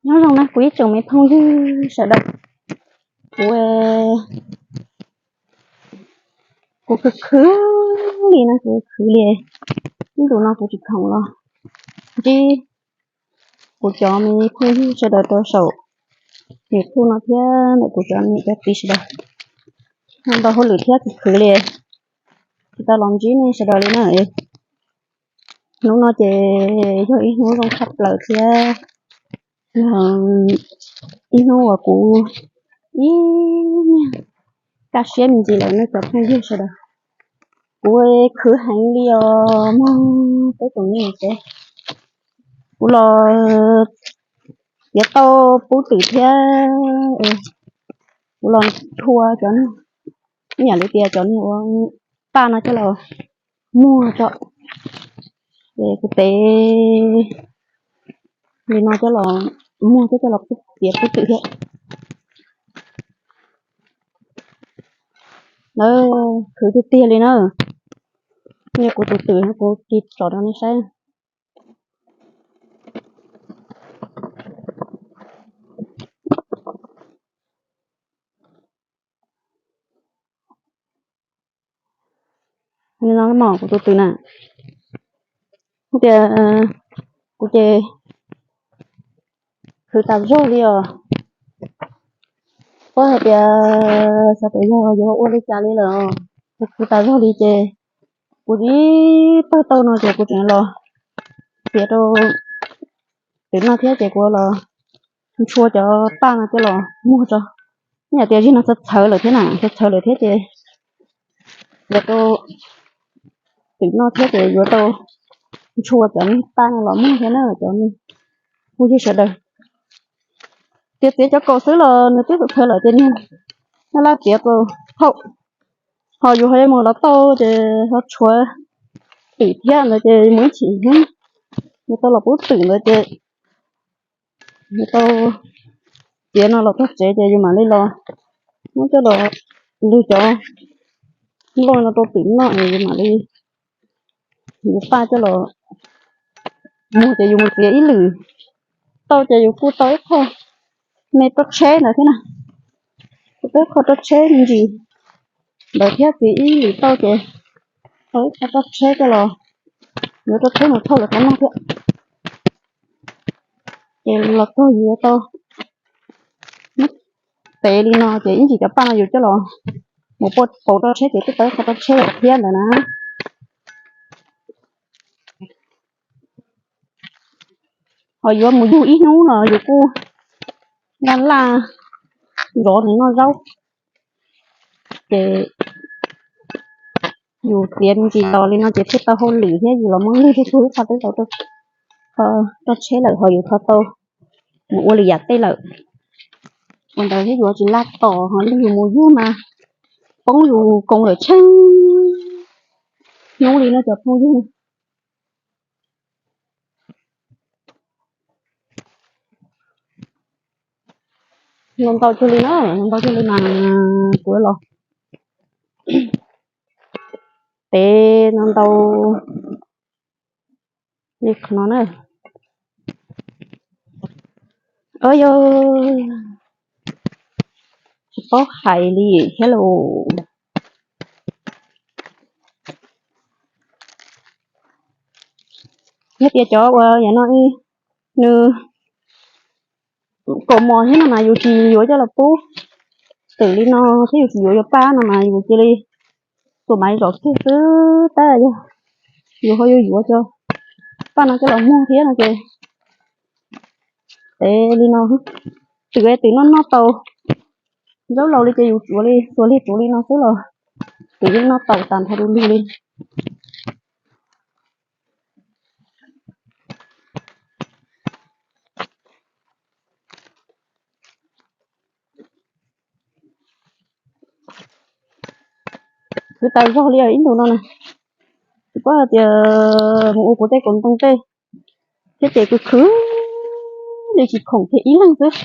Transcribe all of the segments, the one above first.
Nyob zoo na kuv ib tsoom me phooj ywg sawv daws, kuv, kuv khwv khwv li no, kuv khwv li, ib ntus no kuv tsis khoom los ntsib kuv cov me phooj ywg sawv daws rau saum YouTube no thiab ntawm kuv cov niam cov txiv sawv daws, ntau hauj lwm thiab khwv khwv li, tsis tau los ntsib nej sawv daws li na. Hnub no ces yog ib hnub zoo tshaj plaws thiab yog ib hnub uas kuv ib niag kaj siab me ntsis lawm nej cov phooj ywg sawv daws. Kuv khwv heev li os, muaj peb tus niam tsev, kuv los tiav tau pub twm thiab kuv los nrhua cov niag, ib yam li tias cov niag ua paj no coj los muag tso, ces kuv tev li no coj los muag thiab coj los tiav pub twm thiab. Lawv khwv tiag tiag li na. Niag kuv tus twm kuv tis tsom rau nej saib. Li no mog kuv tus twm na, tias kuv ces khwv tas zog li os. Kuv hais tias xyov tias yog yuav ua li cas li lawm, kuv khwv tas zog li ces kuv ib pawg tau no ces kuv tseem los txiav rau twm noj thiab ces kuv los ntshua cov paj no coj los muag tso. Ib yam tias zig no txhawv txhawv lawm thiab na, txhawv txhawv lawm thiab ces yuav tau twm noj thiab ces yuav tau ntshua cov niag paj no los muag thiab na cov phooj ywg sawv daws. Tias txiav cov kaus xwb los nws twb txhawv lawm ces niag noj laj txiav kaus thaum ho yus ho yuav mus los tau ces ho tshuav twm thiab ntawd ces mus ib chim hnub yus tau los pub twm ntawd ces yus tau txiav no los txog tsev ces yus mam li los muab coj los lwg cov nplooj no rau twm noj es yus mam li yuav paj coj los muag ces yus mus txiav ib lwm tau ces yus kuj tau ib qho me roj tsheb ntawd thiab na. Kuj tau ib qho roj tsheb me ntsis ntawd thiab, txiav ib lwm tau ces tau ib qho roj tsheb coj los yuav roj tsheb mus thauj lawv qab noj thiab. Ces los txog yus yuav tau muab tev li no ces ib ntsis cov paj no yus coj los mus pauv roj tsheb ces twb tau ib qho roj tsheb lawm thiab ntawd na. Ho yuav mus yug ib hnub no yus kuj laj laj zov nws noj zaub. Ces yus txiav me ntsis los li no ces thiaj tau hauj lwm thiab yus los muab lwg rau tug ib qho twb tau roj tsheb lawm ho yus ho tau mus ua lwm yam tej lawm. Ua ntawd thiab yuav tsis laj tos ho lwg yus mus yug mas poob yus koom lawm tsheej hnub li no cov phooj ywg. Ntau ntau cuag li na, ntau cuag li mas kuv los tev ntau ntau li qhov no na. Au yog, tsis paub hais li thiab los. Yog tias cov uas yam no nws kaus mos thiab no mas yus tsis yuav coj los pub twm li no thiab yus tsis yuav yuav paj no mas yus cia li tua maiv zom kiag xwb tab yog yus ho yuav yuav cov paj no coj los muag thiab no ces tev li no, twm twm noj noj tau zaub laus li ces yus tsuav li tsuav li tsuav li no xwb los twm yeej noj tau tas nrho du lug li. Khwv tas zog li ib ntus no na, tsis paub hais tias mus ua kuv tej kaus ntoo tej thiab ces kuv khwv li tsis khoom kiag ib leeg xwb.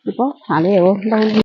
Tsis paub tham li ntau